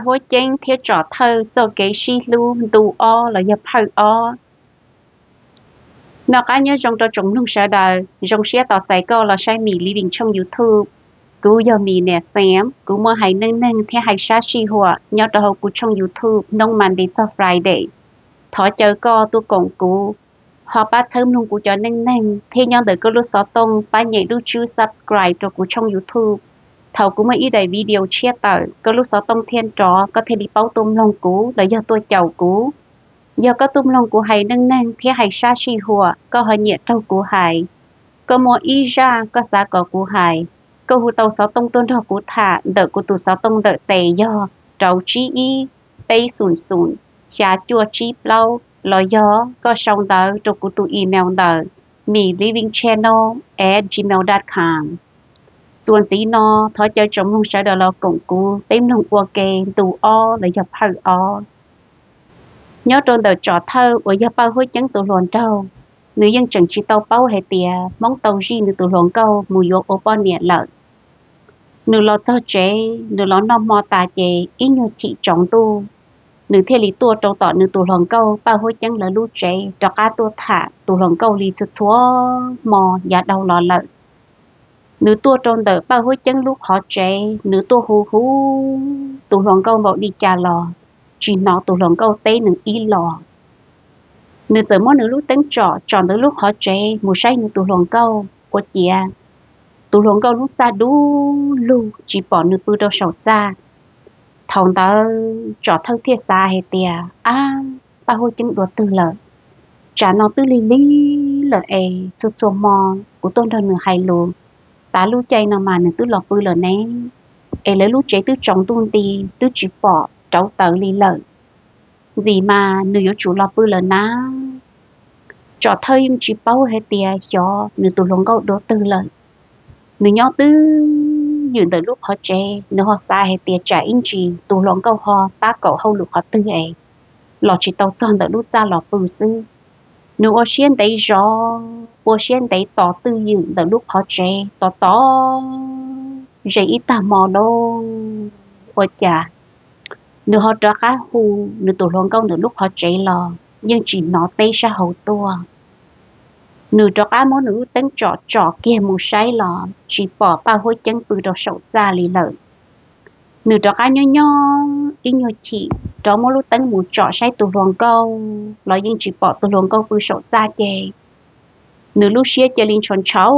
Huab Ceeb thiab Tsom Thawj txoj kev sib hlub ntu ob los yog phawj ob. Noj qab nyob zoo rau tsoom mloog sawv daws, zoo siab tos txais koj los saib Mim Living tshooj YouTube. Kuv yog Mim niam Xam, kuv muaj hais neej neeg thiab hais sab sij huam nyob rau hauv kuv tshooj YouTube hnub Monday txog Friday. Thov caw koj tuaj koom kuv, ho pab txhawb mloog kuv cov neej neeg thiab nyob ntawm koj lub xov tooj pab nyem lub tswb subscribe rau kuv tshooj YouTube. Thaum kuv muaj ib daim video tshiab tawm, koj lub xov tooj thiaj nrov, koj thiaj li paub tuaj mloog kuv los yog tuaj caum kuv. Yog koj tuaj mloog kuv hais neej neeg thiab hais sab sij huam, koj ho nyiam raug kuv hais, koj muaj ib zaj koj xav kom kuv hais, koj hu tau xov tooj tuaj nrog kuv tham ntawm kuv tus xov tooj ntawm tes yog rau tsib ib, peb xoom xoom, xya cuaj tsib plaub, los yog koj sau ntawv rau kuv tus email ntawm mimlivingchannel at gmail dot com. Txuas ntxiv no, thov caw tsoom mloog sawv daws los koom kuv peb mloog ua ke ntu ob los yog phawj ob. Nyob rau ntawm Tsom Thawj uas yog Paj Huab Ceeb tus hluas nraug, nws yeej tseem tsis tau paub hais tias Hmoob tau zij nws tus hluas nkauj mus yuav ua poj niam lawm. Nws los txog tsev, nws los noj hmo tas ces ib nyuag chim tsaus ntuj, nws thiaj li tuaj rau tom nws tus hluas nkauj Paj Huab Ceeb lawv lub tsev rov qab tuaj tham tus hluas nkauj li txhua txhua hmo yav dhau los lawm. Nws tuaj rau ntawm Paj Huab Ceeb lub qhov tsev, nws tuaj hu hu tus hluas nkauj npaum li cas los tsis hnov tus hluas nkauj teb nws ib los. Nws txawm muab nws lub teeb tsom tsom ntawm lub qhov tsev mus saib nws tus hluas nkauj, ua ciav tus hluas nkauj lub txaj dub lug tsis pom nws pw rau saum txaj. Thaum ntawd Tsom Thawj thiaj xav hais tias, ab, Paj Huab Ceeb dua twg lawm? Tsam no twb lig lig lawm es txhua txhua hmo kuv tuaj nrog nws hais lus, tav lub caij no mas nws twb los pw lawm ne, es lawv lub tsev twb tsaus ntuj nti, twb tsis pom rauv taws li lawm. Ntxim mas nws yuav tsum los pw lawm na. Tsom Thawj yeej tsis paub hais tias xyov nws tus hluas nkauj dua twg lawm. Nws nyob twj ywm ntawm lub qhov tsev, nws ho xav hais tias tsam ib ntsis tus hluas nkauj ho tab kaum hauj lwm qhov twg es los tsis tau txog ntawm lub txaj los pw xwb. Nws ua siab ntev zov, ua siab ntev tos twj ywm ntawm lub qhov tsev tos tos ze ib tag hmo lauj, ua cas nws ho rov qab hu nws tus hluas nkauj ntawm lub qhov tsev los yeej tsis hnov teb sab hauv tuaj. Nws rov qab muab nws lub teeb tsom tsom kiag mus saib los tsis pom Paj Huab Ceeb pw rau saum txaj li lawm. Nws rov qab nyob nyob ib nyuag chim rov muab lub teeb mus tsom saib tus hluas nkauj los yeej tsis pom tus hluas nkauj pw saum txaj ces nws lub siab cia li ntshau ntshau,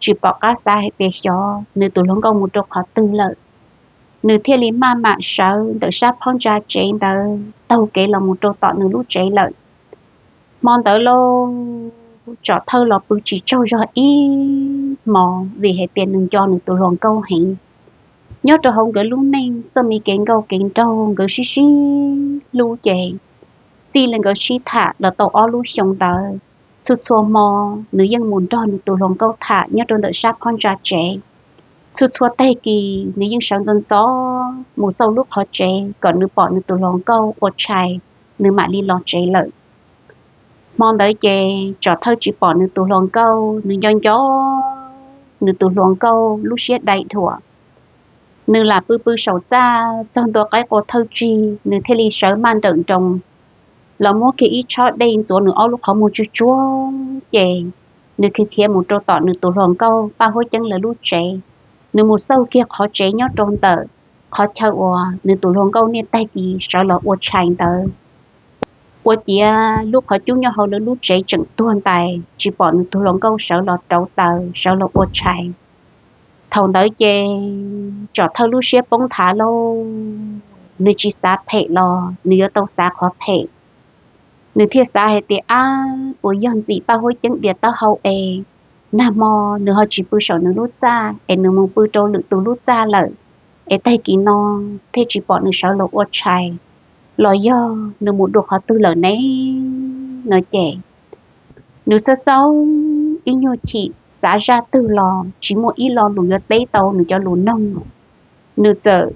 tsis pom qab xav hais tias xyov nws tus hluas nkauj mus rau qhov twg lawm. Nws thiaj li maj mam sawv ntawm sab phab ntsa tsev ntawd taug kev los mus rau tom nws lub tsev lawm. Hmo ntawd lauj, Tsom Thawj los pw tsis tsaug zog ib hmos vim hais tias nws nco nws tus hluas nkauj heev. Nyob rau hauv nkawd lub neej txoj me kev nkauj kev nraug nkawd sib sib hlub ces txij li nkawd sib tham los tau ob lub xyoo ntawd, txhua txhua hmo nws yeej mus nrog nws tus hluas nkauj tham nyob rau ntawm sab phab ntsa tsev. Txhua txhua tag kis nws yeej sawv ntxov ntxov mus xauj lub qhov tsev kom nws pom nws tus hluas nkauj ua tshais, nws mam li los tsev lawm. Hmo ntawd ces Tsom Thawj tsis pom nws tus hluas nkauj, nws nco nco nws tus hluas nkauj lub siab dai dhuam. Nws lam pw pw saum txaj txog ntua qaib qua thawj tsig, nws thiaj li sawv maj nrawm nroos los muab kiag ib tshob dej ntxuav nws ob lub qhov muag tsuag tsuag ces nws khiav khiav mus rau tom nws tus hluas nkauj Paj Huab Ceeb lawv lub tsev. Nws mus xauj kiag qhov tsev nyob rau ntawm qhov chaw uas nws tus hluas nkauj niaj tag kis sawv los ua tshais ntawd. Ua ciav lub qhov cub nyob hauv lawv lub tsev tseem tuag ntais, tsis pom nws tus hluas nkauj sawv los rauv taws sawv los ua tshais. Thaum ntawd ces Tsom Thawj lub siab poob nthav lauj, nws tsis xav phem los nws yuav tau xav qhov phem. Nws thiaj xav hais tias, ab, puas yog ntxim Paj Huab Ceeb dias taub hau es nag hmo nws ho tsis pw saum nws lub txaj es nws mus pw rau lwm tus lub txaj lawm, es tag kis no thiaj tsis pom nws sawv los ua tshais, los yog nws mus dua qhov twg lawm ne? No ces nws xav xav ib nyuag chim xav zaj twg los tsis muaj ib lo lus yuav teb tau nws cov lus noog. Nws txawm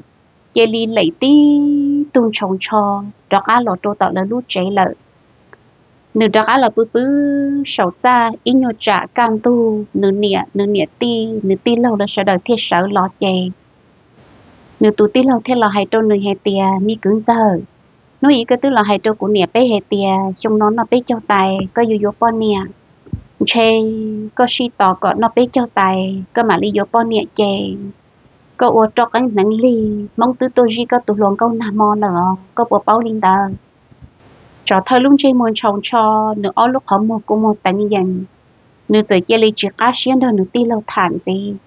cia li lem tib tug ntshaus ntsho rov qab los rau tom lawv lub tsev lawm. Nws rov qab los pw pw saum txaj ib nyuag tsam kaj ntug, nws niam, nws niam tij, nws tij laug lawv sawv daws thiaj sawv los ces Nws tus tij laug thiaj los hais rau nws hais tias, me kwv ntxawg, hnub ib koj twb los hais rau kuv niam peb hais tias xyoo no noj peb caug tais koj yuav yuav poj niam. Ntshe koj sib tos kom noj peb caug tais koj mam li yuav poj niam ces koj ua roj qeeb hneev lig, Hmoob twb tuaj zij koj tus hluas nkauj nag hmo lawm os, koj puas paub li ntawd? Tsov thawj lub ntsej muag ntshaus ntsho, nws ob lub qhov muag kua muag teev yees, nws txawm cia li tsis qab siab nrog nws tij laug tham ntxiv.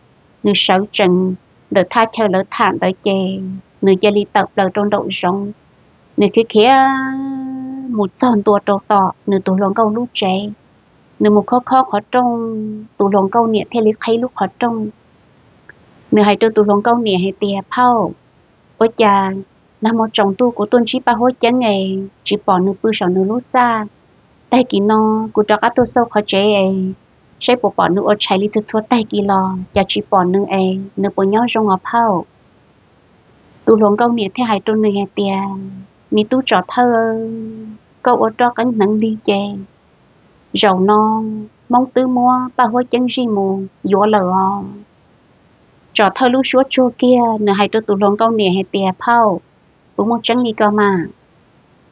Nws sawv tsees ntawm thaj chaw lawv tham ntawd ces nws cia li tawm plaws rau nraum zoov. Nws khiav khiav mus txog ntua rau tom nws tus hluas nkauj lub tsev. Nws mus khob khob qhov rooj, tus hluas nkauj niam thiaj li qhib lub qhov rooj. Nws hais rau tus hluas nkauj niam hais tias, phauj, ua cas nag hmo tsaus ntuj kuv tuaj ntsib Paj Huab Ceeb es tsis pom nws pw saum nws lub txaj. Tag kis no kuv rov qab tuaj xauj qhov tsev es saib puas pom nws ua tshais li txhua txhua tag kis los cas tsis pom nws es nws puas nyob zoo os phauj? Tus hluas nkauj niam thiaj hais rau nws hais tias, me tub tsov thawj, koj ua roj qeeb hneev lig ces zaum no Hmoob twb muab Paj Huab Ceeb zij mus yuav lawm os. Tsov thawj lub suab tsuag kiag, nws hais rau tus hluas nkauj niam hais tias, phauj, puas muaj tseeb li ko mas?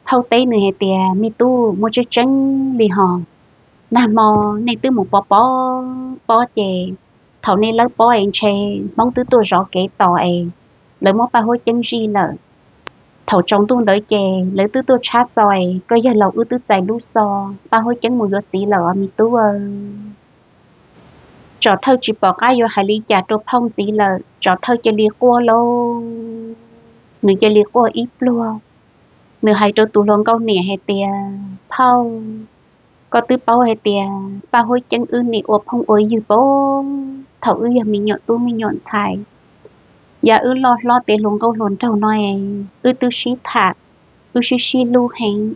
Phauj teb nws hais tias, me tub, muaj tseeb tseeb li hos. Nag hmo nej twb mus pov pob pob ces thaum nej lawb pob es ntshe Hmoob twb tuaj zov kev tos es lawv muab Paj Huab Ceeb zij lawm. Thaum tsaus ntuj ntawd ces lawv twb tuaj tshab xo es koj yawg laus wb twb txais lub xov Paj Huab Ceeb mus yuav txiv lawm os me tub. Tsov thawj tsis pom qab yuav hais li cas rau phauj ntxiv lawm, tsov thawj cia li quaj lauj, nws cia li quaj ib pluag. Nws hais rau tus hluas nkauj niam hais tias, phauj, koj twb paub hais tias Paj Huab Ceeb wb nim ua phooj ua ywg pab thaum wb yog me nyuam tub me nyuam ntxhais. Yam wb loj hlob tiav hluas nkauj hluas nraug no es wb twb sib tham, wb sib sib hlub heev.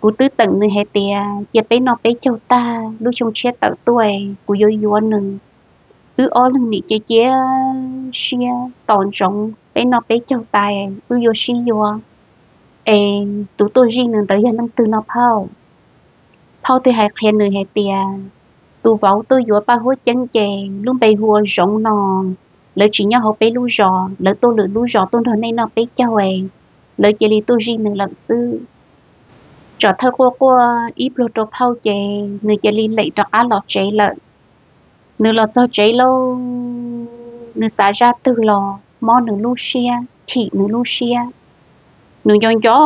Kuv twb teem nws hais tias cia peb noj peb caug tag lub xyoo tshiab tawm tuaj kuv yuav yuav nws. Wb ob leeg nim cia cia siab tos ntsoov peb noj peb caug tas wb yuav sib yuav, es tus tuaj zij nws ntawd yog leej twg no phauj? Phauj thiaj hais qhia nws hais tias, tus vauv tuaj yuav Paj Huab Ceeb ces lub npe hu ua Zoov no, lawv tsis nyob hauv peb lub zos, lawv tuaj lwm lub zos tuaj nrog nej noj peb caug es lawv cia li tuaj zij nws lawm xwb. Tsov thawj quaj quaj ib pluag rau phauj ces nws cia li lem rov qab los tsev lawm. Nws los txog tsev lauj, nws xav zaj twg los mob nws lub siab, chim nws lub siab. Nws nco nco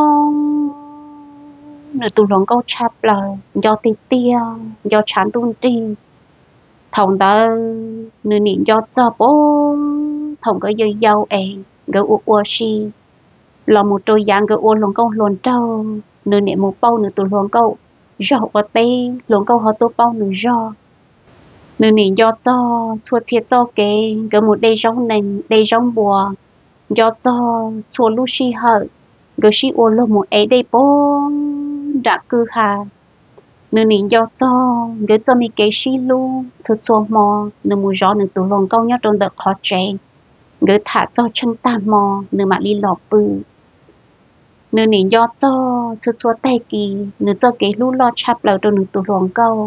nws tus hluas nkauj tshaj plaws, nco tiag tiag, nco tshav ntuj nrig. Thaum ntawd nws nim nco txog puag thaum nkawd yau yau es nkawd ua ua si los mus rau yav nkawd ua hluas nkauj hluas nraug, nws nim mus pauj nws tus hluas nkauj zog ua teb, hluas nkauj ho tuaj pauj nws zog. Nws nim nco txog txhua txhia txoj kev nkawd mus de zaub nees de zaub npua, nco txog txhua lub sij hawm nkawd sib ua luag mus ev dej puag nram kwj ha. Nws nim nco txog nkawd txoj me kev sib hlub txhua txhua hmo, nws mus zov nws tus hluas nkauj nyob rau ntawm qhov tsev, nkawd tham txog tsheej tag hmo nws mam li los pw. Nws nim nco txog txhua txhua tag kis nws txoj kev hlub loj tshaj plaws rau nws tus hluas nkauj.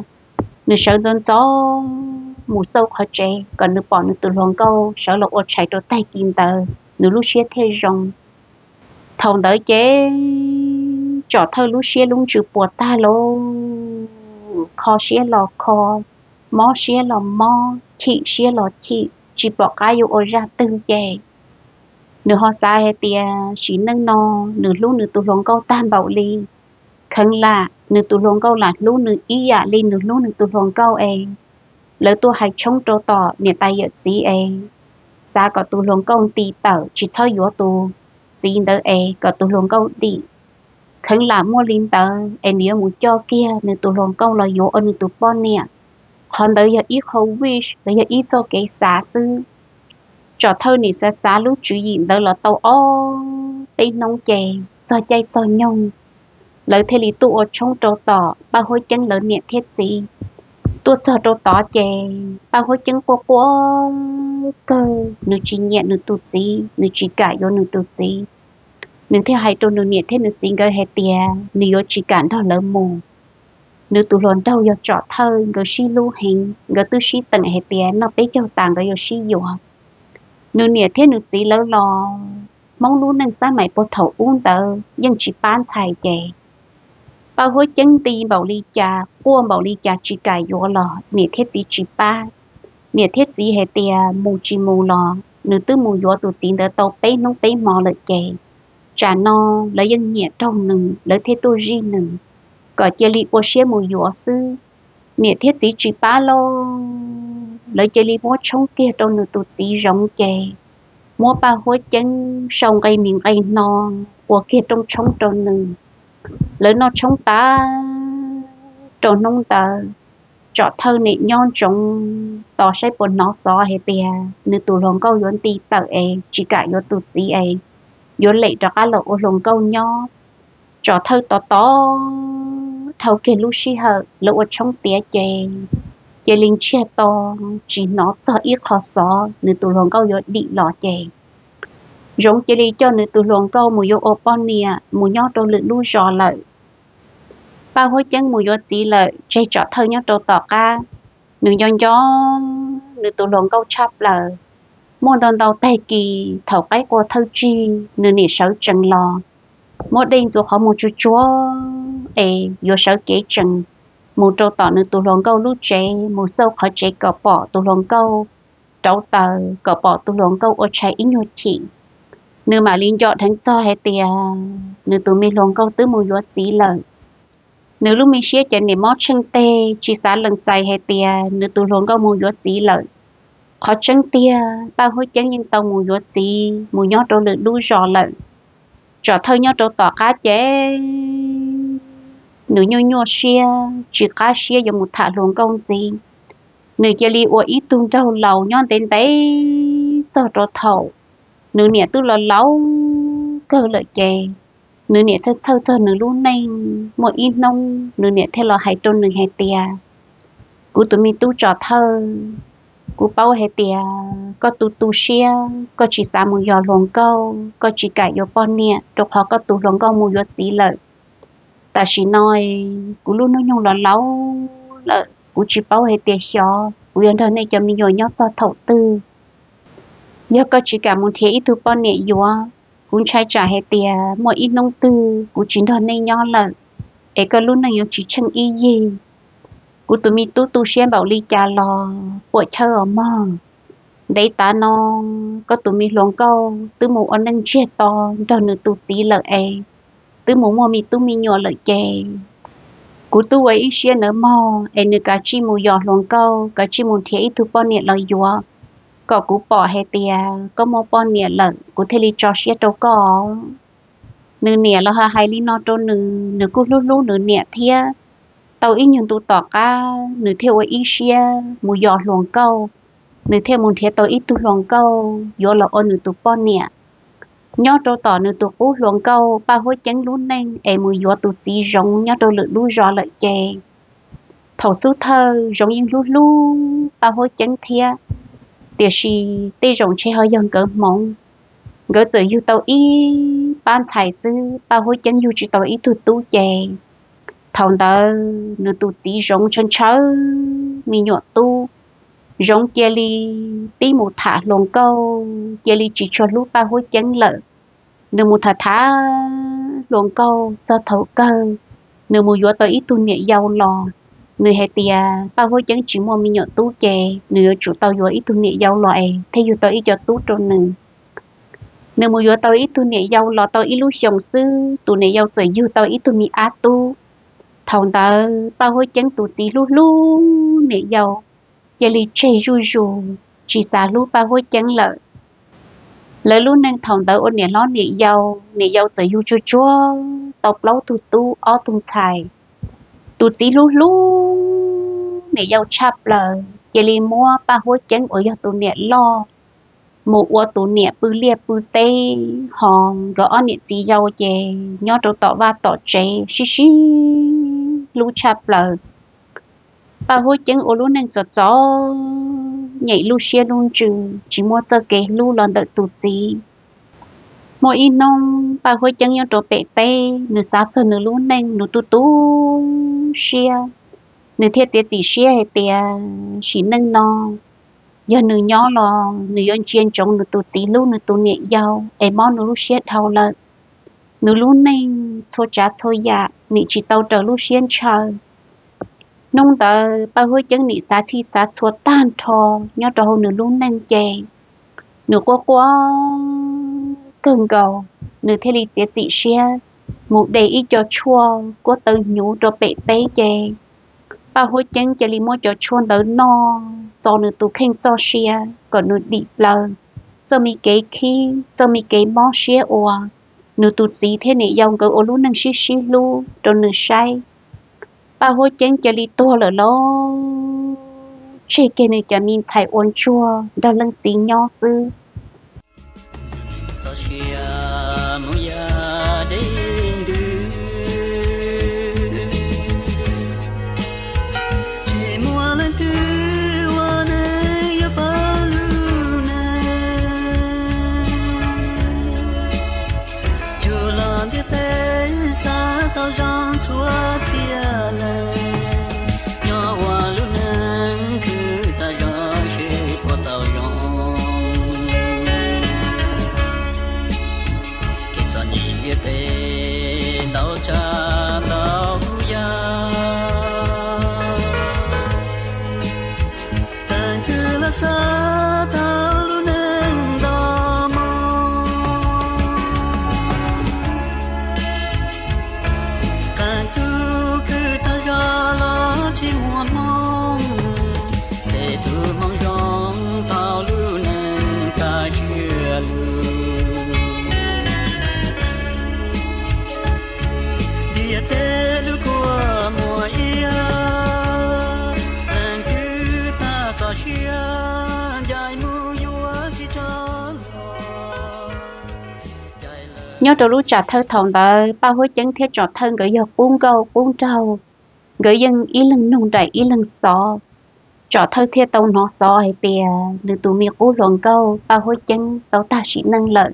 Nws sawv ntxov ntxov mus xauj qhov tsev kom nws pom nws tus hluas nkauj sawv los ua tshais rau tag kis ntawd nws lub siab thiaj zoo. Thaum ntawd ces Tsom Thawj lub siab lub ntsws puas tag lauj, kho siab los kho, mob siab los mob, chim siab los chim, tsis pom qab yuav ua zaj twg ces nws ho xav hais tias sim neej no nws hlub nws tus hluas nkauj tag npaum li, kheev lam nws tus hluas nkauj lam hlub nws ib yam li nws hlub nws tus hluas nkauj es lawv tuaj hais tshoob rau tom niam tais yawm txiv es xav kom tus hluas nkauj nti tawm tsis txhob yuav tus txiv ntawd es kom tus hluas nkauj dim. Kheev lam muaj li ntawd es nws yuav mus coj kiag nws tus hluas nkauj los yuav ua nws tus poj niam. Qhov ntawd yog ib qho wish los yog ib txoj kev xav xwb. Tsom Thawj nim xav xav lub tswv yim ntawd los tau ob peb hnub ces txog caij txog nyoog, lawv thiaj li tuaj ua tshoob rau tom Paj Huab Ceeb lawv niam thiab txiv. Tuaj txog rau tod ces Paj Huab Ceeb quaj quaj kawg, nws tsis nyiam nws tus txiv, nws tsis kam yuav nws tus txiv. Nws thiaj hais rau nws niam thiab nws txiv nkawd hais tias nws yuav tsis kam nrog lawv mus. Nws tus hluas nraug yog Tsom Thawj, nkawd sib hlub heev, nkawd twb sib teem hais tias noj peb caug tas nkawd yuav sib yuav. Nws niam thiab nws txiv lawv los, Hmoob lub neej xab maim puag thaum ub ntawd yeej tsis pab ntxhais ces Paj Huab Ceeb nti npaum li cas, quaj npaum li cas tsis kam yuav los niam thiab txiv tsis pab. Niam thiab txiv hais tias mus tsis mus los nws twb mus yuav tus txiv ntawd tau peb hnub peb hmo lawm ces tsam no lawv yeej nyiam raug nws, lawv thiaj tuaj zij nws kom cia li ua siab mus yuav xwb. Niam thiab txiv tsis pab lauj, lawv cia li muab tshoob kiag rau nws tus txiv Zoov ces muab Paj Huab Ceeb sau nqe mis nqe hno ua kiag rooj tshoob rau nws. Lawv noj tshoob tas rau hnub ntawd, Tsom Thawj nim nyob ntsoov tos saib puas hnov xov hais tias nws tus hluas nkauj yuav nti tawm es tsis kam yuav tus txiv es yuav lem rov qab los ua hluas nkauj nyob. Tsom Thawj tos tos dhau kiag lub sij hawm lawv ua tshoob tiav ces cia li ntsiag to tsis hnov txog ib qho xov nws tus hluas nkauj yuav dim los ces Zoov cia li coj nws tus hluas nkauj mus yuav ua poj niam mus nyob rau lwm lub zos lawm. Paj Huab Ceeb mus yuav txiv lawm tseg Tsom Thawj nyob rau tom qab. Nws nco nco nws tus hluas nkauj tshaj plaws. Muaj ntau ntau tag kis thaum qaib qua thawj tsig nws niam sawv tsees los muab dej ntxuav qhov muag tsuag tsuag es yuav sawv kev tsees mus rau tom nws tus hluas nkauj lub tsev mus xauj qhov tsev kom pom tus hluas nkauj rauv taws, kom pom tus hluas nkauj ua tshais ib nyuag chim. Nws mam li nco dheev txog hais tias nws tus me hluas nkauj twb mus yuav txiv lawm. Nws lub me siab ces nim mob tsheej teg tsis xav lees txais hais tias nws tus hluas nkauj mus yuav txiv lawm. Qhov tseeb tiag Paj Huab Ceeb yeej tau mus yuav txiv mus nyob rau lwm lub zos lawm. Tsom Thawj nyob rau tom qab ces nws nyuaj nyuaj siab tsis qab siab yuav mus tham hluas nkauj ntxiv. Nws cia li ua ib tug nraug laus nyob ntev ntev txog rau thaum nws niam twb los laus kawg lawm ces nws niam txhawj txhawj txog nws lub neej. Muaj ib hnub nws niam thiaj los hais rau nws hais tias, Kuv tus me tub Tsom Thawj, kuv paub hais tias koj tu tu siab, koj tsis xav mus yos hluas nkauj, koj tsis kam yuav poj niam rau qhov koj tus hluas nkauj mus yuav txiv lawm. Tam sim no kuv lub hnub nyoog los laus lawm, kuv tsis paub hais tias xyov kuv yuav nrog nej cov me nyuam nyob txog thaum twg. Yog koj tsis kam mus nrhiav ib tug poj niam yuav, kuv ntshai tsam hais tias muaj ib hnub twg kuv tsis nrog nej nyob lawm, es koj lub neej yuav tsis tsheej ib yig. Kuv tus me tub tu siab npaum li cas los puam chawb os mog. Ntev tas no koj tus me hluas nkauj twb mus ua neej ntsiag to nrog nws tus txiv lawm es twb mus muaj me tub me nyuam lawm ces kuv twb ua ib siab nawb mog es nws kav tsij mus yos hluas nkauj, kav tsij mus nrhiav ib tug poj niam los yuav, kom kuv pom hais tias koj muaj poj niam lawm kuv thiaj li tso siab rau koj. Nws niam los ho hais li no rau nws, nws kuj hlub hlub nws niam thiab. Tau ib nyuag ntu tom qab nws thiaj ua ib siab mus yos hluas nkauj, nws thiaj mus nrhiav tau ib tug hluas nkauj yuav los ua nws tus poj niam. Nyob rau tom nws tus qub hluas nkauj Paj Huab Ceeb lub neej es mus yuav tus txiv Zoov nyob rau lwm lub zos lawm ces thaum xub thawj Zoov yeej hlub hlub Paj Huab Ceeb thiab, tiam sis tej zaum ntshe ho yog nkawd hmoov. Nkawd txawm yug tau ib pab ntxhais xwb, Paj Huab Ceeb yug tsis tau ib tug tub ces thaum ntawd nws tus txiv Zoov ntshaw ntshaw me nyuam tub. Zoov cia li pib mus tham hluas nkauj, cia li tsis tshua hlub Paj Huab Ceeb lawm. Nws mus tham tham hluas nkauj txog thaum kawg nws mus yuav tau ib tug niam yau los. Nws hais tias Paj Huab Ceeb tsis muaj me nyuam tub ces nws yuav tsum tau yuav ib tug niam yau los es thiaj yug tau ib co tub rau nws. Nws mus yuav tau ib tug niam yau los tau ib lub xyoos xwb, tus niam yau txawm yug tau ib tug me ab tub. Thaum ntawd Paj Huab Ceeb tus txiv hlub hlub niam yau cia li tseg zuj zus, tsis xav hlub Paj Huab Ceeb lawm. Lawv lub neej thaum ntawd ua niam hlob niam yau, niam yau txawm yug tsuag tsuag tau plaub tug tub ob tug ntxhais. Tus txiv hlub hlub niam yau tshaj plaws cia li muab Paj Huab Ceeb uas yog tus niam loj mus ua tus niam pw liaj pw teb, ho nkawd ob niam txiv yau ces nyob rau tom vaj tom tsev sib sib hlub tshaj plaws. Paj Huab Ceeb ua lub neej txom txom nyem lub siab lub ntsws, tsis muaj txoj kev hlub los ntawm tus txiv. Muaj ib hnub Paj Huab Ceeb nyob rau pem teb, nws xav txog nws lub neej, nws tu tu siab, nws thiaj txiav txim siab hais tias sim neej no Yog nws nyob los nws yuav ntsia ntsoov nws tus txiv hlub nws tus niam yau es mob nws lub siab dhau lawm. Nws lub neej txhua tsav txhua yam nim tsis tau raws lub siab ntshaw. Hnub ntawd Paj Huab Ceeb nim xav txhij xav txhua tag nrho nyob rau hauv nws lub neej ces nws quaj quaj kawg nkaus, nws thiaj li txiav txim siab mus de ib co tshuaj kuab taw hnyuv rau pem teb ces Paj Huab Ceeb cia li muab cov tshuaj ntawd noj txo nws tus kheej txoj sia kom nws dim plaws txoj me kev khib, txoj me kev mob siab uas nws tus txiv thiab niam yau nkawd ua lub neej sib sib hlub rau nws saib. Paj Huab Ceeb cia li tuag lawm lauj, tseg kiag nws cov me ntxhais ua ntsuag nrog leej txiv nyob xwb. Txoj sia mus yam deb ntws, tsis muaj leej twg ua neej yuav pab lub neej. Tsuas los ntiaj teb xav tau zoo txhua txhia leej, nyob ua lub neej khwv tag zog seb puas tau zoo. Kev txom nyem ntiaj teb ntau tsav ntau yam, leej twg los xav tau lub neej nto moo. Qee tug khwv tag zog los tsis muaj hmoo, tej tug hmoov zoo tau lub neej kaj siab lug. Ntiaj teb lub kua muag iab, leej twg tag txoj sia, ncaim mus yuav tsis tso los. Nyob rau lub tsam thawj thaum ntawd Paj Huab Ceeb thiab Tsom Thawj nkawd yog qub nkauj qub nraug, nkawd yeej ib leeg nug nraim ib leeg xov. Tsom Thawj thiaj tau hnov xov hais tias nws tus me qub hluas nkauj Paj Huab Ceeb tau tag sim neej lawm.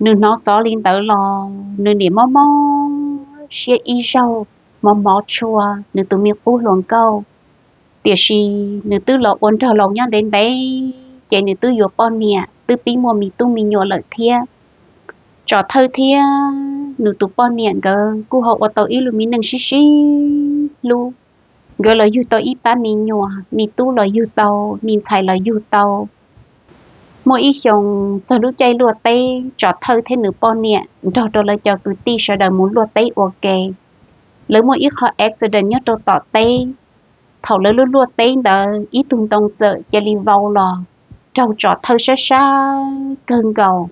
Nws hnov xov li ntawd los nws nim mob mob siab ib zaug, mob mob tshua nws tus me qub hluas nkauj. Tiam sis nws twb los ua nraug laus nyob ntev ntev ces nws twb yuav poj niam twb pib muaj me tub me nyuam lawm thiab. Tsom Thawj thiab nws tus poj niam nkawd kuj ho ua tau ib lub me neej sib sib hlub. Nkawd los yug tau ib pab me nyuam, me tub los yug tau, me ntxhais los yug tau. Muaj ib xyoos txog lub caij luaj teb, Tsom Thawj thiab nws poj niam nrog rau lawv cov kwv tij sawv daws mus luaj teb ua ke. Lawv muaj ib qho accident nyob rau tom teb. Thaum lawv luaj luaj teb ntawd ib tug ntoo txawm cia li vau los raug Tsom Thawj sab sab kawg nkaus.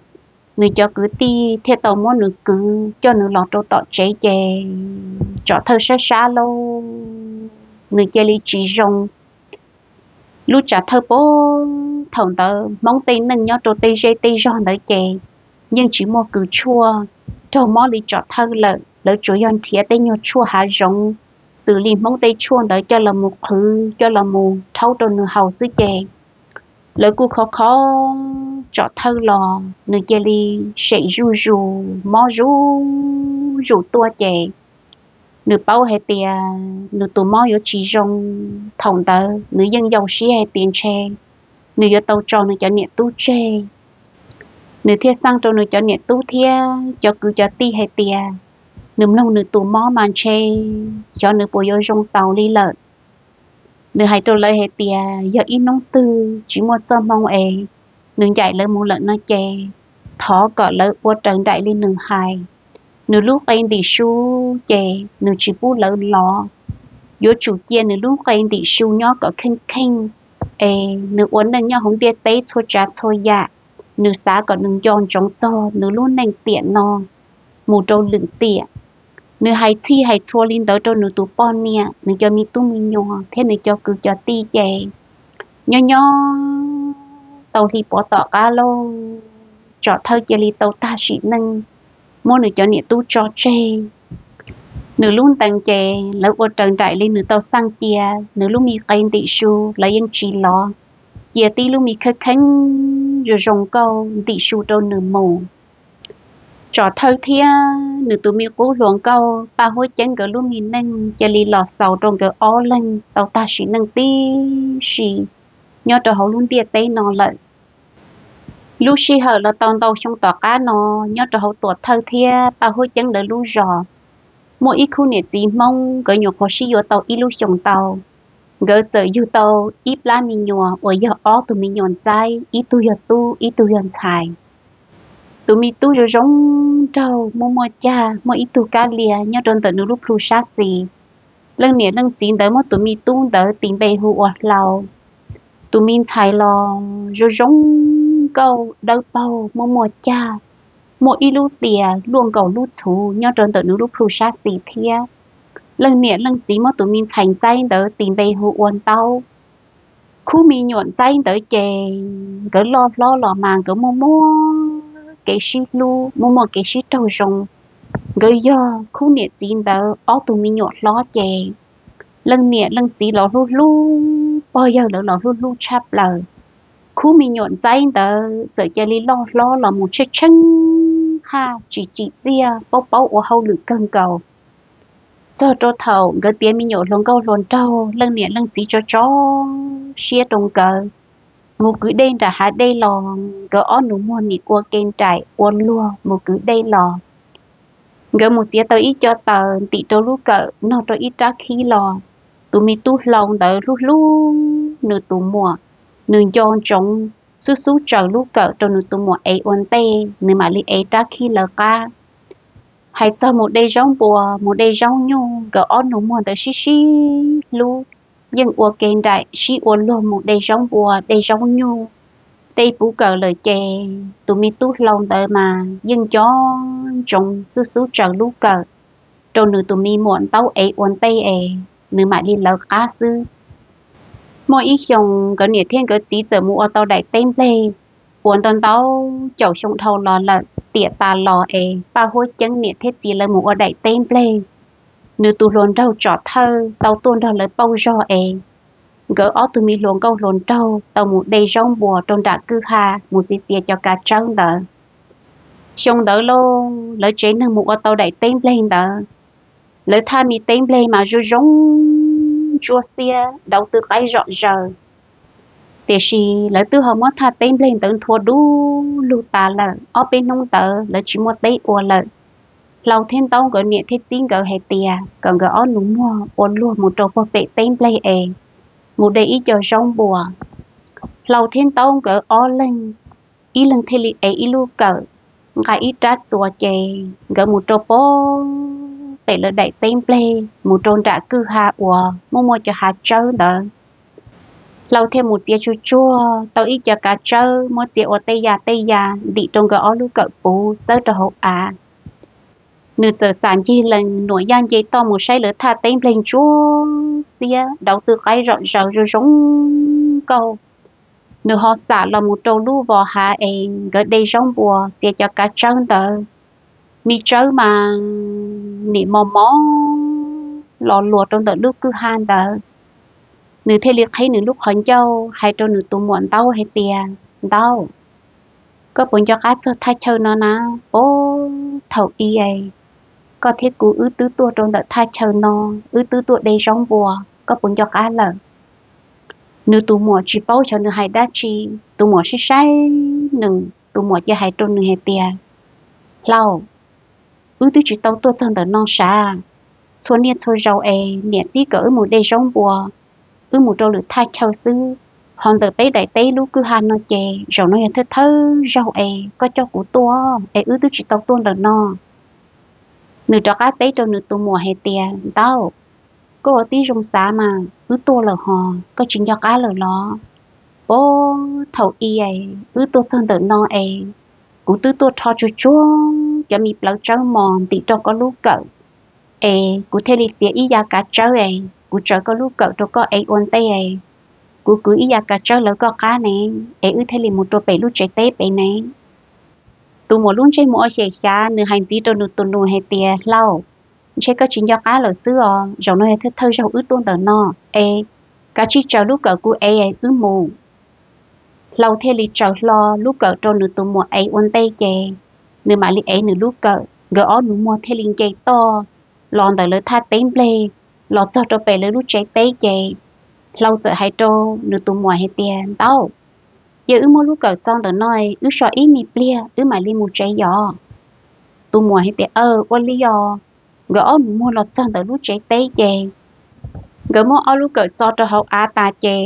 Nws cov kwv tij thiaj tau muab nws kwv coj nws los rau tom tsev ces Tsom Thawj sab sab lauj, nws cia li tsis zoo. Lub tsam thawj pab thaum ntawd Hmoob tej neej nyob rau tej zej tej zog ntawd ces yeej tsis muaj kws tshuaj raug mob li Tsom Thawj lawm, lawv tsuas yog nrhiav tej nyuag tshuaj hav zoov xws li Hmoob tej tshuaj ntawd coj los mus qhwv coj los mus rhaub rau nws haus xwb ces lawv kuj khov kho Tsom Thawj los nws cia li sem zuj zus mob zuj zus tuaj ces nws paub hais tias nws tus mob yuav tsis zoo. Thaum ntawd nws yeej yau siab hais tias ntshe nws yuav tau tso nws cov niam tub tseg. Nws thiaj xaj rau nws cov niam tub thiab cov kwv cov tij hais tias nws mloog nws tus mob mas ntshe xyov nws puas yuav zoo taus li lawm. Nws hais rau lawv hais tias yog ib hnub twg tsis muaj txoj hmoo es nws ncaim lawv mus lawm no ces thov kom lawv ua raws nraim li nws hais. Nws lub qe ntim su ces nws tsis pub lawv lov. Yuav tsum cia nws lub qe ntim su nyob kom kheej kheej es nws ua neej nyob hauv ntiaj teb txhua tsav txhua yam, nws xav kom nws nco ntsoov txog nws lub neej tiam no mus rau lwm tiam. Nws hais txhij hais txhua li ntawd rau nws tus poj niam, nws cov me tub me nyuam thiab nws cov kwv cov tij ces nyob nyob tau hli puav tom qab lauj, Tsom Thawj cia li tau tag sim neej, muab nws cov niam tub tso tseg. Nws lub ntees ces lawv ua raws nraim li nws tau xaj cia, nws lub me qe ntim su lawv yeej tsis lov, cia tib lub me kheej kheej zoo zoo nkauj ntim su rau nws mus. Tsom Thawj thiab nws tus me qub hluas nkauj Paj Huab Ceeb nkawd lub me neej cia li los xaus rau nkawd ob leeg tau tag sim neej tib si. nyob rau hauv lub ntiaj teb no lawm. Lub sij hawm los tau ntau xyoo tom qab no, nyob rau hauv Tuam Thawj thiab Paj Huab Ceeb lawv lub zos, muaj ib khub niam txiv Hmoob nkawd nyuam qhuav sib yuav tau ib lub xyoos ntau. Nkawd txawm yug tau ib plab me nyuam uas yog ob tug me nyuam ntxaib, ib tug yog tub ib tug yog ntxhais. Tus me tub zoo zoo nraug muaj muaj cag, muaj ib tug kab lia nyob rau ntawm nws lub plhu sab xis. Leej niam leej txiv ntawd muab tus me tub ntawd tis npe hu ua Hlau. Tus me ntxhais los zoo zoo nkauj dawb paug muaj muaj cag, muaj ib lub tias luaj nkaus lub txhuv nyob rau ntawm nws lub plhu sab xis thiab. Leej niam leej txiv muab tus me ntxhais ntxaib ntawd tis npe hu ua Ntaub. Khub me nyuam ntxaib ntawd ces nkawd loj hlob los mas nkawd muaj muaj kev sib hlub, muaj muaj kev sib raug zoo. Nkawd yog khub niam txiv ntawd ob tug me nyuam hlob ces leej niam leej txiv los hlub hlub, pog yawg lawv los hlub hlub tshaj plaws. Khub me nyuam ntxaib ntawd txawm cia li loj hlob los mus tsheej tsheej haj, tsis tsim txiaj, paub paub ua hauj lwm kawg nkaus. Txog rau thaum nkawd tiav me nyuam hluas nkauj hluas nraug, leej niam leej txiv tso tso siab rau nkawd. Mus kwv dej nram hav dej los, nkawd ob nus muag nim ua ke nraim ua luag mus kwv dej los. Nkawd mus txiav tau ib co taws ntim rau lub kawm, nog rau ib rab khib los, tus me tub Hlau ntawd hlub hlub nws tus muam, nws nco ntsoov, xub xub tsaws lub kawm rau nws tus muam ev ua ntej, nws mam li ev rab khib lawv qab. Hais txog mus de zaub npua, mus de zaub nyuj, nkawd ob nus muag ntawd sib sib hlub, yeej ua ke nraim sib ua luag mus de zaub npua de zaub nyuj. De puv kawm lawm ces tus me tub Hlau ntawd mas yeej nco ntsoov xub xub tsaws lub kawm rau nws tus me muam Ntaub ev ua ntej es nws mam li lawv qab xwb. Muaj ib xyoos nkawd niam thiab nkawd txiv txawm mus ua tau daim teb npleg, uas ntau ntau caum xyoo dhau los lawm, tiam tas los es Paj Huab Ceeb niam thiab txiv lawv mus ua daim teb npleg. Nws tus hluas nraug Tsom Thawj tau tuaj nrog lawv pauj zog es nkawd ob tug me hluas nkauj hluas nraug tau mus de zaub npua rau nram kwj ha mus txiav txiav cov kav tsawb ntawd. Xyoo ntawd lauj, lawv tsev neeg mus ua tau daim teb npleg ntawd. Lawv thaj me teb npleg mas zoo zoo ntsuab xiab, dauv tw qaib zom zaws. Tiam sis lawv twb ho muab thaj teb npleg ntawd nthua du lug tas lawm, ob peb hnub ntawd lawv tsis muaj teb ua lawm. Hlau thiab Ntaub nkawd niam thiab txiv nkawd hais tias kom nkawd ob nus muag ua luag mus rau puag pem teb npleg es mus de ib co zaub npua. Hlau thiab Ntaub nkawd ob leeg, ib leeg thiaj li ev ib lub kawm, nqa ib rab txuas ces nkawd mus rau puag pem lawv daim teb npleg, mus rau nram kwj ha uas muaj muaj cov hav tsawb ntawd. Hlau thiaj mus txiav tsuag tsuag tau ib co kav tsawb, muab txiav ua tej ya tej ya, ntim rau nkawd ob lub kawm puv txawb rau hauv av. Nws txawm xam ncig lees nuam yaj nce toj mus saib lawv thaj teb npleg ntsuab xiab, dauv tw qaib zom zaws zoo zoo nkauj. Nws ho xam los mus rau lub vos hav es nkawd de zaub npua txiav cov kav tsawb ntawd. Me tsawb mas nim mos mos los luas rau ntawm lub kwj ha ntawd. Nws thiaj li qhib nws lub qhov ncauj hais rau nws tus muam Ntaub hais tias, Ntaub, koj puas nco qab txog thaj chaw no na? Ub, thaum i koj thiab kuv wb twb tuaj rau ntawm thaj chaw no, wb twb tuaj de zaub npua, koj puas nco qab lawm? Nws tus muam tsis paub xyov nws hais dab tsi, tus muam saib saib nws, tus muam cia hais rau nws hais tias, Hlau, wb twb tsis tau tuaj txog ntawm no sav. Txhua niaj txhua zaus es niam txib kom wb mus de zaub npua, wb mus rau lwm thaj chaw xwb. Ho ntawm peb daim teb lub kwj ha no ces zaum no yog thawj thawj zaug es koj coj kuv tuaj es wb twb tsis tau tuaj ntawm no. Nws rov qab teb rau nws tus muam hais tias, Ntaub, koj ua tib zoo xav mas, wb tuaj lawm hos, koj tsis nco qab lawm los? Ub, thaum i wb tuaj txog ntawm no es kuv twb tuaj rho tsuag tsuag cov me plawv tsawb mos ntim rau koj lub kawm, es kuv thiaj li txiav ib ya kav tsawb es kuv tsaws koj lub kawm rau koj ev ua ntej es kuv kwv ib ya kav tsawb lawv koj qab ne, es wb thiaj li mus rau pem lub tsev teb pem ne. Tus muam lub ntsej muag ua xyem xyav, nws hais ntxiv rau nws tus nus hais tias, Hlau, ntshe koj tsis nco qab lawm xwb os, zaum no yog thawj thawj zaug wb tuaj ntawm no, es kav tsij tsaws lub kawm kuv ev wb mus. Hlau thiaj li tsaws hlo lub kawm rau nws tus muam ev ua ntej ces nws mam li ev nws lub kawm, nkawd ob nus muag thiaj li nce toj los ntawm lawv thaj teb npleg, los txog rau pem lawv lub tsev teb ces Hlau txawm hais rau nws tus muam hais tias, Ntaub, cia wb muab lub kawm txo ntawm no, wb so ib me pliag wb mam li mus tsev yos. Tus muam hais tias, Aw, ua li os. Nkawd ob nus muag los txog ntawm lub tsev teb ces nkawd muab ob lub kawm tso rau hauv av tas ces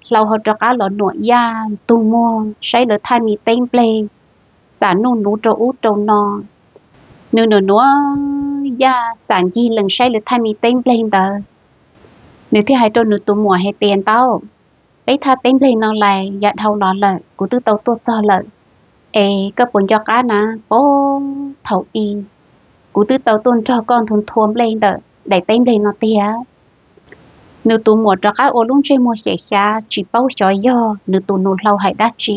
Hlau ho rov qab los nuam Yaj tus muag saib lawv thaj me teb npleg, xam nuj nuv rau ub rau no. Nws nuam nuam Yaj xam ncig lees saib lawv thaj me teb npleg ntawd, nws thiaj hais rau nws tus muam hais tias, Ntaub, peb thaj teb npleg no lais yav dhau los lawm, kuv twb tau tuaj txog lawm, es koj puas nco qab na? Pab thaum i kuv twb tau tuaj nrog koj nthua nthua nplej ntawm daim teb npleg no tiag. Nws tus muam rov qab ua lub ntsej muag xyem xyav tsis paub xyov yog nws tus nus Hlau hais dab tsi.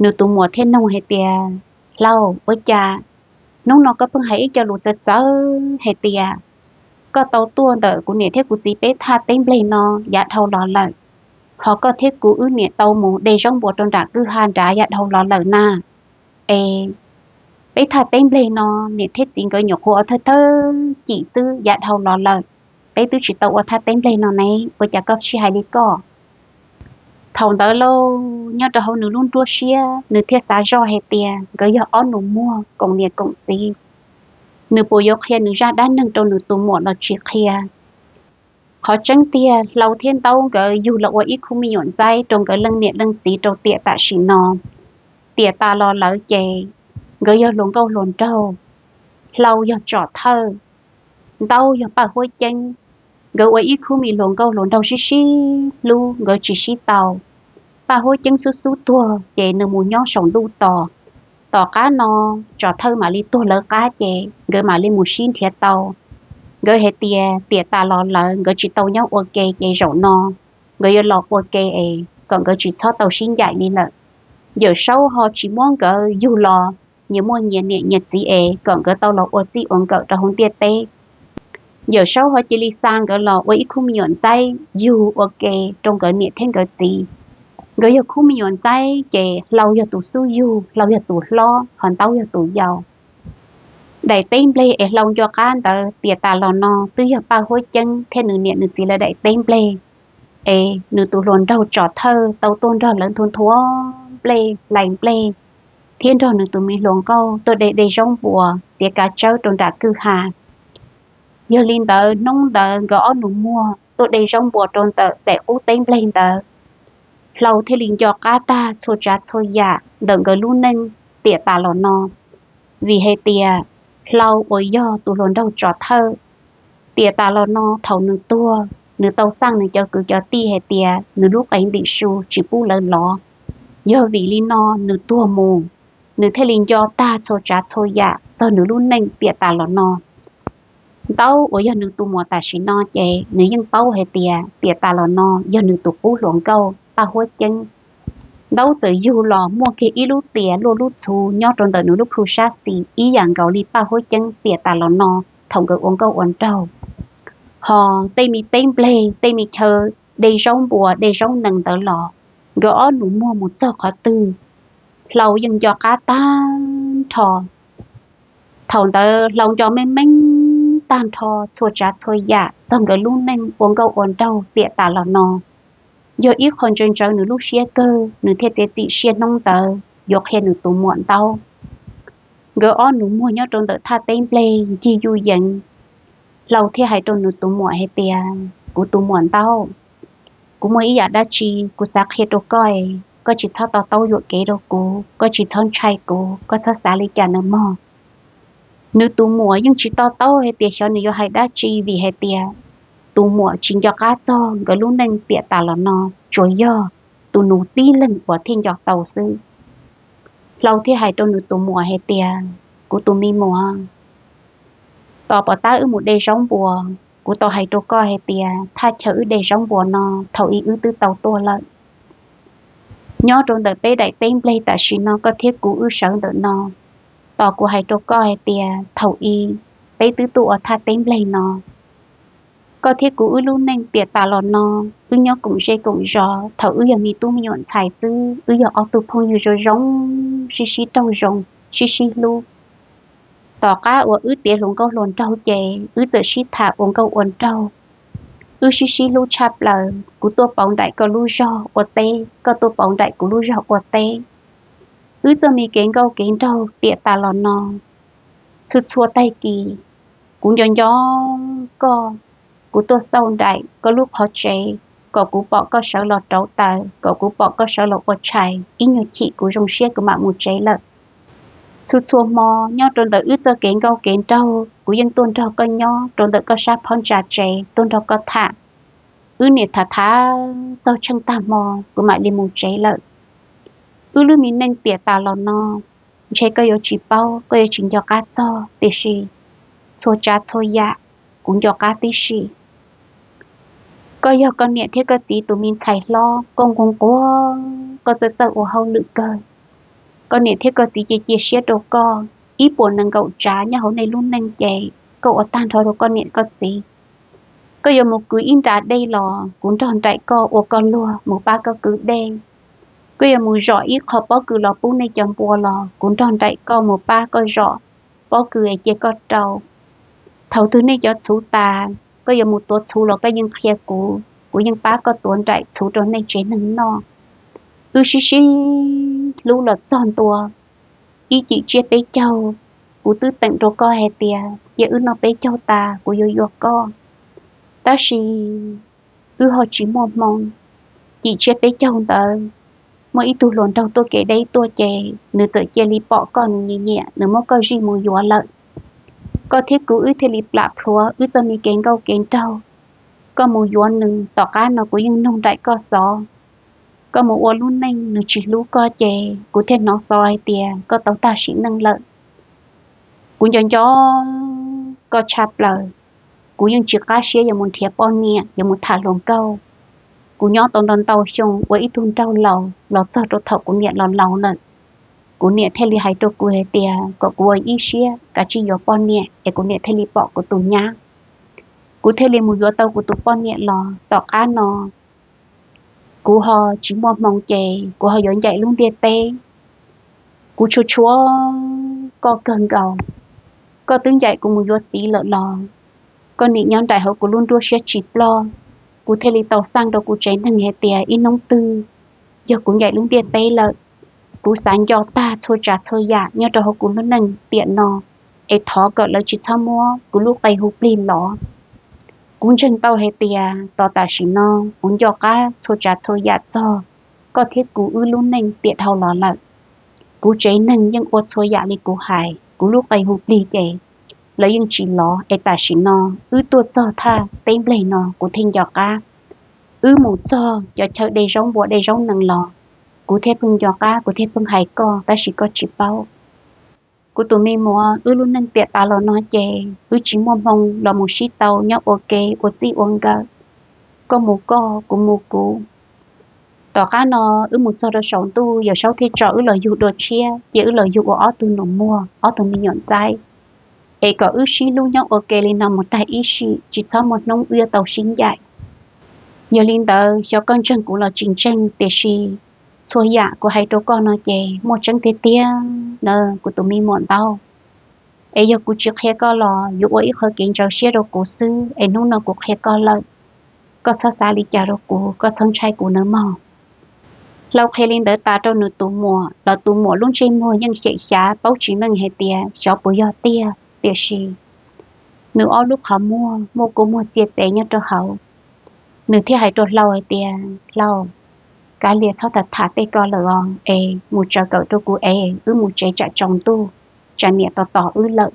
Nws tus muam thiaj nug hais tias, Hlau, ua cas hnub no koj pheej hais ib co lus txawv txawv hais tias koj tau tuaj ntawm kuv niam thiab kuv txiv peb thaj teb npleg no yav dhau los lawm, ho koj thiab kuv wb niam tau mus de zaub npua rau nram kwj ha nrad yav dhau los lawm na? Es peb thaj teb npleg no niam thiab txiv nkawd nyuam qhuav ua thawj thawj cim xwb, yav dhau los lawm, peb twb tsis tau ua thaj teb npleg no ne, ua cas koj sib hais li koj? Thaum ntawd lauj, nyob rau hauv nws lub nruab siab nws thiaj xav zoj hais tias nkawd yog ob nus muag koom niam koom txiv, nws puas yuav qhia nws zaj dab neeg rau nws tus muam los tsis qhia? Qhov tseeb tiag, Hlau thiab Ntaub nkawd yug los ua ib khub me nyuam ntxaib rau nkawd leej niam leej txiv rau tiam tam sim no. Tiam tas los lawm ces nkawd yog hluas nkauj hluas nraug. Hlau yog tsom thawj, Ntaub yog Paj Huab Ceeb. Nkawd ua ib khub me hluas nkauj hluas nraug sib sib hlub, nkawd tsis sib tau. Paj Huab Ceeb xub xub tuag ces nws mus nyob saum ntuj tos. Tom qab no tsom thawj mam li tuag lawv qab ces nkawd mam li mus sib nrhiav tau. Nkawd hais tias tiam tas los lawm nkawd tsis tau nyob ua ke ces zaum no nkawd yuav los ua ke es kom nkawd tsis txhob tau sib ncaim li lawm. Yawm Saub ho tsis muab nkawd yug los nyias muaj nyias niam nyias txiv es kom nkawd tau los ua txij ua nkawm rau hauv ntiaj teb. Yawm Saub ho cia li xa nkawd los ua ib khub me nyuam ntxaib yug ua ke rau nkawd niam thiab nkawd txiv. Nkawd yog khub me nyuam ntxaib ces Hlau yog tus xub yug, Hlau yog tus hlob, ho Ntaub yog tus yau. Daim teb npleg es Hlau nco qab ntawd tiam tas los no twb yog Paj Huab Ceeb thiab nws niam nws txiv lawv daim teb npleg. Es nws tus hluas nraug tsom thawj tau tuaj nrog lawv nthua nthua nplej, hlais nplej, thiab nrog nws tus me hluas nkauj tuaj de de zaub npua, txiav kav tsawb rau nram kwj ha. Yog li ntawd hnub ntawd nkawd ob nus muag tuaj de zaub npua rau ntawm daim qub teb npleg ntawd, Hlau thiaj li nco qab tag txhua tsav txhua yam ntawm nkawd lub neej tiam tas los no. Vim hais tias Hlau uas yog tus hluas nraug tsom thawj, tiam tas los no thaum nws tuag, nws tau xaj nws cov kwv cov tij hais tias nws lub qe ntim su tsis pub lawv lov. Yog vim li no nws tuag mus, nws thiaj li nco tag txhua tsav txhua yam txog nws lub neej tiam tas los no. Ntaub uas yog nws tus muam tam sim no ces nws yeej paub hais tias tiam tas los no yog nws tus qub hluas nkauj Paj Huab Ceeb. Ntaub txawm yug los muaj kiag ib lub tiam luaj lub txhuv nyob rau ntawm nws lub plhu sab xis ib yam nkaus li Paj Huab Ceeb tiam tas los no thaum nkawd ua nkauj ua nraug. Ho tej me teb npleg, tej me chaw de zaub npua de zaub nees ntawd los, nkawd ob nus muag mus txog qhov twg, Hlau yeej nco qab tag nrho. Thaum ntawd Hlau nco meej meej tag nrho txhua tsav txhua yam txog nkawd lub neej ua nkauj ua nraug tiam tas los no. Yog ib qho ntsaws ntsaws nws lub siab kawg, nws thiaj txiav txim siab hnub ntawd yuav qhia nws tus muam Ntaub. Nkawd ob nus muag nyob rau ntawm thaj teb npleg ncig yuj yees, Hlau thiaj hais rau nws tus muam hais tias, Kuv tus muam Ntaub, kuv muaj ib yam dab tsi kuv xav qhia rau koj, koj tsis txhob to taub yuam kev rau kuv, koj tsis txhob ntshai kuv, koj txhob xav li cas nawb mog. Nws tus muam yeej tsis to taub hais tias xyov nws yuav hais dab tsi vim hais tias tus muam tsis nco qab txog nkawd lub neej tiam tas los no, tsuas yog tus nus tib leeg uas thiaj nco tau xwb. Hlau thiaj hais rau nws tus muam hais tias, Kuv tus me muam, tos pov tab wb mus de zaub npua, kuv tau hais rau koj hais tias thaj chaw wb de zaub npua no thaum ub wb twb tau tuaj lawm. Nyob rau ntawm peb daim teb npleg tam sim no koj thiab kuv wb sawv ntawm no, tos kuv hais rau koj hais tias thaum ub peb twb tuaj ua thaj teb npleg no. Koj thiab kuv wb lub neej tiam tas los no, wb nyob koom zej koom zos thaum wb yog me tub me nyuam ntxhais xwb, wb yog ob tug phooj ywg zoo zoo, sib sib raug zoo, sib sib hlub. Tom qab uas wb tiav hluas nkauj hluas nraug ces wb txawm sib tham ua nkauj ua nraug. Wb sib sib hlub tshaj plaws, kuv tuaj pauv nraim koj lub zog ua teb, koj tuaj pauv nraim kuv lub zog ua teb. Wb txoj me kev nkauj kev nraug tiam tas los no, txhua txhua tag kis kuv nco nco koj, kuv tuaj xauj nraim koj lub qhov tsev, kom kuv pom koj sawv los rauv taws, kom kuv pom koj sawv los ua tshais, ib nyuag chim kuv zoo siab kuv mam mus tsev lawm. Txhua txhua hmo nyob rau ntawm wb txoj kev nkauj kev nraug, kuv yeej tuaj nrog koj nyob rau ntawm koj sab phab ntsa tsev, tuaj nrog koj tham. Wb niam tham tham txog tsheej tag hmo, kuv mam li mus tsev lawm. Wb lub me neej tiam tas los no, ntshe koj yuav tsis paub, koj yuav tsis nco qab txog, tiam sis txhua tsav txhua yam kuv nco qab tib si. Koj yog koj niam thiab koj txiv tus me ntxhais hlob, koj nquag nquag, koj txawj txawj ua hauj lwm kawg. Koj niam thiab koj txiv cia cia siab rau koj, ib puas nees nkaum tsav nyob hauv nej lub neej ces koj ua tag nrho rau koj niam koj txiv. Koj yuav mus kwv ib nra dej los kuv nrog nraim koj ua koj luag mus pab koj kwv dej. Koj yuav mus zom ib qho pob kws los pub nej cov npua los kuv nrog nraim koj mus pab koj zom pob kws es cia koj rau. Thaum twg nej cov txhuv tas, koj yuav mus tuav txhuv los koj yeej qhia kuv, kuv yeej pab koj tuav nraim txhuv rau nej tsev neeg noj. Wb sib sib hlub los txog ntua ib cim tsiab peb caug, kuv twb teem rau koj hais tias cia wb noj peb caug tas kuv yuav yuav koj. Tab sis wb ho tsis muaj hmoo. Cim tsiab peb caug ntawd, muaj ib tug hluas nraug tuaj kev deb tuaj ces nws txawm cia li pom koj nws nyiam nyiam, nws muab koj zij mus yuav lawm. Koj thiab kuv wb thiaj li plam plhuav wb txoj me kev nkauj kev nraug. Koj mus yuav nws, tom qab no kuv yeej nug nraim koj xov. Koj mus ua lub neej nws tsis hlub koj ces kuv thiaj hnov xov hais tias koj tau tag sim neej lawm. Kuv nco nco koj tshaj plaws, kuv yeej tsis qab siab yuav mus nrhiav poj niam yuav mus tham hluas nkauj. Kuv nyob tau ntau ntau xyoo ua ib tug nraug laus los txog rau thaum kuv niam los laus lawm, kuv niam thiaj li hais rau kuv hais tias kom kuv ua ib siab kav tsij yuav poj niam es kuv niam thiaj li pom kuv tus nyab. Kuv thiaj li mus yuav tau kuv tus poj niam los tom qab no kuv ho tsis muaj hmoo ces kuv ho yuav ncaim lub ntiaj teb. Kuv tshua tshua koj kawg nkaus. Koj twb ncaim kuv mus yuav txiv lawm los koj nim nyob nraim hauv kuv lub nruab siab tsis ploj. Kuv thiaj li tau xaj rau kuv tsev neeg hais tias ib hnub twg yog kuv ncaim lub ntiaj teb lawm, kuv xav nco tag txhua tsav txhua yam nyob rau hauv kuv lub neej tiam no es thov kom lawv tsis txhob muab kuv lub qe hu plig los. Kuv ntseeg tau hais tias tos tam sim no kuv nco qab txhua tsav txhua yam txog koj thiab kuv wb lub neej tiam dhau los lawm. Kuv tsev neeg yeej ua txhua yam li kuv hais, kuv lub qe hu plig ces lawv yeej tsis lov es tam sim no wb tuaj txog thaj teb npleg no kuv thiaj nco qab. Wb mus txog cov chaw de zaub npua de zaub nees los kuv thiaj pheej nco qab, kuv thiaj pheej hais koj tab sis koj tsis paub. Kuv tus me muam, wb lub neej tiam tas los no ces wb tsis muaj hmoo los mus sib tau nyob ua ke ua txij ua nkawm, koj mus koj, kuv mus kuv. Tom qab no wb mus txog rau saum ntuj, Yawm Saub thiaj tso wb los yug dua tshiab, cia wb los yug ua ob tug nus muag, ob tug me nyuam ntxaib, es kom wb sib hlub nyob ua ke li no mus tag ib sim, tsis txhob muaj hnub wb yuav tau sib ncaim. Yog li ntawd xyov koj ntseeg kuv los tsis ntseeg, tiam sis txhua yam kuv hais rau koj no ces muaj tseeb tiag tiag na kuv tus me muam Ntaub. Es yog kuv tsis qhia koj los yuav ua ib qho kev ntxhov siab rau kuv xwb, es hnub no kuv qhia koj lawm, koj txhob xav li cas rau kuv, koj txhob ntshai kuv nawb mog. Hlau qhia li ntawd tas rau nws tus muam los tus muam lub ntsej muag yeej xyem xyav paub tsis meej hais tias xyov puas yog tiag, tiam sis nws ob lub qhov muag muaj kua muag txia txev nyob rau hauv. Nws thiaj hais rau Hlau hais tias, Hlau, kav liam txhob tham tham tej ko lawm os, es mus tsaws kawm rau kuv es wb mus tsev tsam tsaus ntuj, tsam niam tos tos wb lawm.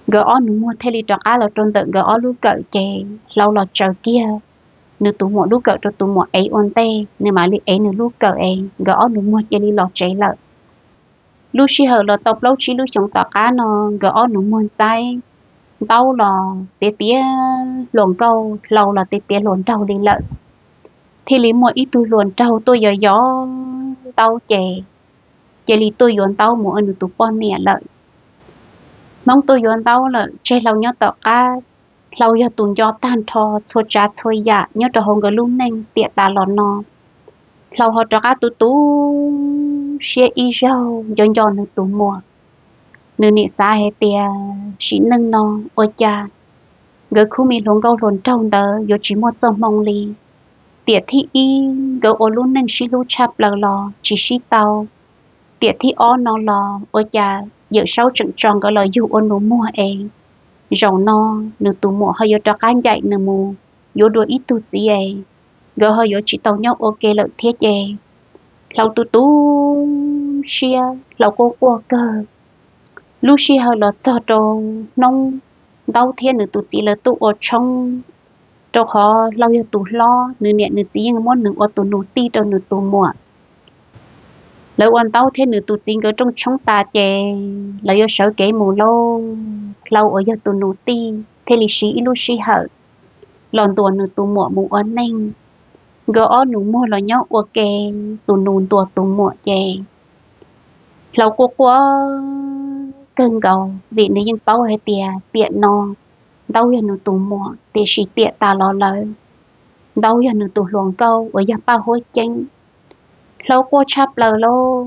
Nkawd ob nus muag thiaj li rov qab los rau ntawm nkawd ob lub kawm ces Hlau los tsaws kiag nws tus muam lub kawm rau tus muam ev ua ntej, nws mam li ev nws lub kawm es nkawd ob nus muag cia li los tsev lawm. Lub sij hawm los tau plaub tsib lub xyoos tom qab no, nkawd ob nus muag ntxaib, Ntaub los tiav tiav hluas nkauj, Hlau los tiav tiav hluas nraug li lawm. Thiaj li muaj ib tug hluas nraug tuaj yos yos Ntaub ces cia li tuaj yuav Ntaub mus ua nws tus poj niam lawm. Hmoob tuaj yuav Ntaub lawm tseg Hlau nyob tom qab. Hlau yog tus nco tag nrho txhua tsav txhua yam nyob rau hauv nkawd lub neej tiam tas los no. Hlau ho rov qab tu tu siab ib zaug nco nco nws tus muam. Nws nim xav hais tias sim neej no ua cas Nkawd khub me hluas nkauj hluas nraug ntawd yuav tsis muaj txoj hmoo li. Tiam thib ib, nkawd ua lub neej sib hlub tshaj plaws los tsis sib tau. Tiam thib ob no los ua cas Yawm Saub tseem tso nkawd los yug ua nus muag es zaum no nws tus muam ho yuav rov qab ncaim nws mus yuav dua ib tug txiv es nkawd ho yuav tsis tau nyob ua ke lawm thiab ces Hlau tu tu siab, Hlau quaj quaj kawg. Lub sij hawm los txog rau hnub Ntaub thiab nws tus txiv lawv tuaj ua tshoob, rau qhov Hlau yog tus hlob, nws niam nws txiv yeej muab nws ua tus nus tij rau nws tus muam. Lawv ua Ntaub thiab nws tus txiv nkawd rooj tshoob tas ces lawv yuav sawv kev mus lauj. Hlau uas yog tus nus tij thiaj li siv ib lub sij hawm los ntuas nws tus muam mus ua neej. Nkawd ob nus muag los nyob ua ke, tus nus ntuas tus muam ces Hlau quaj quaj kawg nkaus vim nws yeej paub hais tias tiam no Ntaub yog nws tus muam, tiam sis tiam tas los lawm Ntaub yog nws tus hluas nkauj uas yog Paj Huab Ceeb. Hlau quaj tshaj plaws lauj,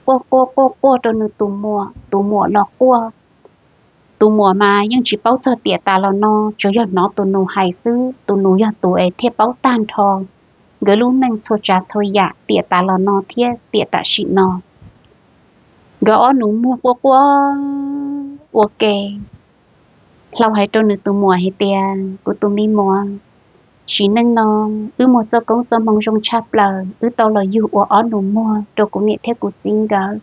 quaj quaj quaj quaj rau nws tus muam, tus muam los quaj. Tus muam mas yeej tsis paub txog tiam tas los no, tsuas yog hnov tus nus hais xwb, tus nus yog tus es thiaj paub tag nrho nkawd lub neej txhua tsav txhua yam tiam tas los no thiab tiam tam sim no. Nkawd ob nus muag quaj quaj ua ke, Hlau hais rau nws tus muam hais tias, kuv tus me muam, sim neej no wb muaj txoj koob txoj hmoo zoo tshaj plaws, wb tau los yug ua ob nus muag rau kuv niam thiab kuv txiv nkawd.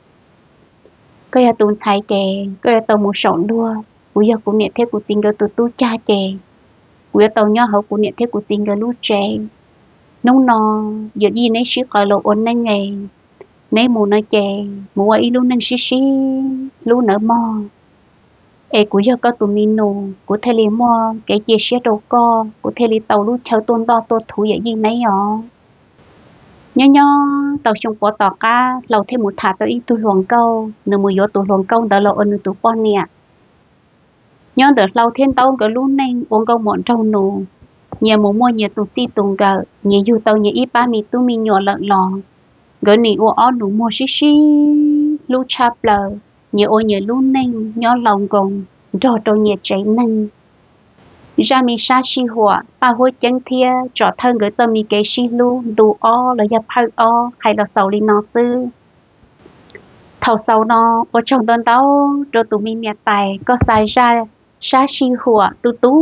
Koj yog tus ntxhais ces koj yuav tau mus saum luag, kuv yog kuv niam thiab kuv txiv nkawd tus tub cag ces kuv yuav tau nyob hauv kuv niam thiab kuv txiv nkawd lub tsev. Hnub no yawm yij neb sib qawm los ua neej es neb mus no ces mus ua ib lub neej sib sib hlub nawb mog. Es kuv yog koj tus me nus, kuv thiaj li muaj kev cia siab rau koj, kuv thiaj li tau lub chaw tuaj ntoj tuaj thuv yawm yij neb os. Nyob nyob tau xyoo puav tom qab Hlau thiaj mus tham tau ib tug hluas nkauj, nws mus yuav tus hluas nkauj ntawd los ua nws tus poj niam. Nyob ntawm Hlau thiab Ntaub nkawd lub neej ua nkauj muam nraug nus, nyias mus muaj nyias tus txij tus nkawm, nyias yug tau nyias ib pab me tub me nyuam lawm los nkawd nim ua ob nus muag sib sib hlub tshaj plaws, nyias ua nyias lub neej nyob laus nkoos nrog rau nyias tsev neeg. Zaj me sab sij huam Paj Huab Ceeb thiab Tsom Thawj nkawd txoj me kev sib hlub ntu ob los yog phawj ob hais los xaus li no xwb. Thaum xaus no ua tsaug ntau ntau rau tus me niam tais koj xa zaj sab sij huam tu tu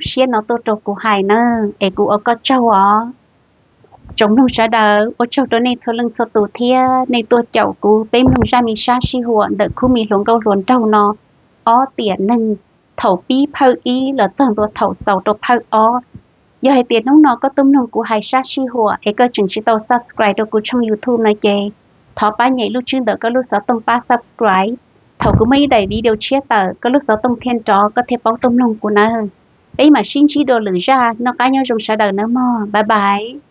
siab no tuaj rau kuv hais na, es kuv ua koj tsaug os. Tsoom mloog sawv daws, ua tsaug rau nej txhua leej txhua tus thiab nej tuaj caum kuv peb mloog zaj me sab sij huam ntawm khub me hluas nkauj hluas nraug no ob tiam neeg thaum pib phawj ib los txog ntua thaum xaus rau phawj ob. Yog hais tias hnub no koj tuaj mloog kuv hais sab sij huam es koj tseem tsis tau subscribe rau kuv tshooj YouTube no ces thov pab nyem lub tswb ntawm koj lub xov tooj pab subscribe. Thaum kuv muaj ib daim video tshiab tawm koj lub xov tooj thiaj nrov koj thiaj paub tuaj mloog kuv nawb. Peb mam sib ntsib dua lwm zaj, noj qab nyob zoo sawv daws nawb mog, bye bye.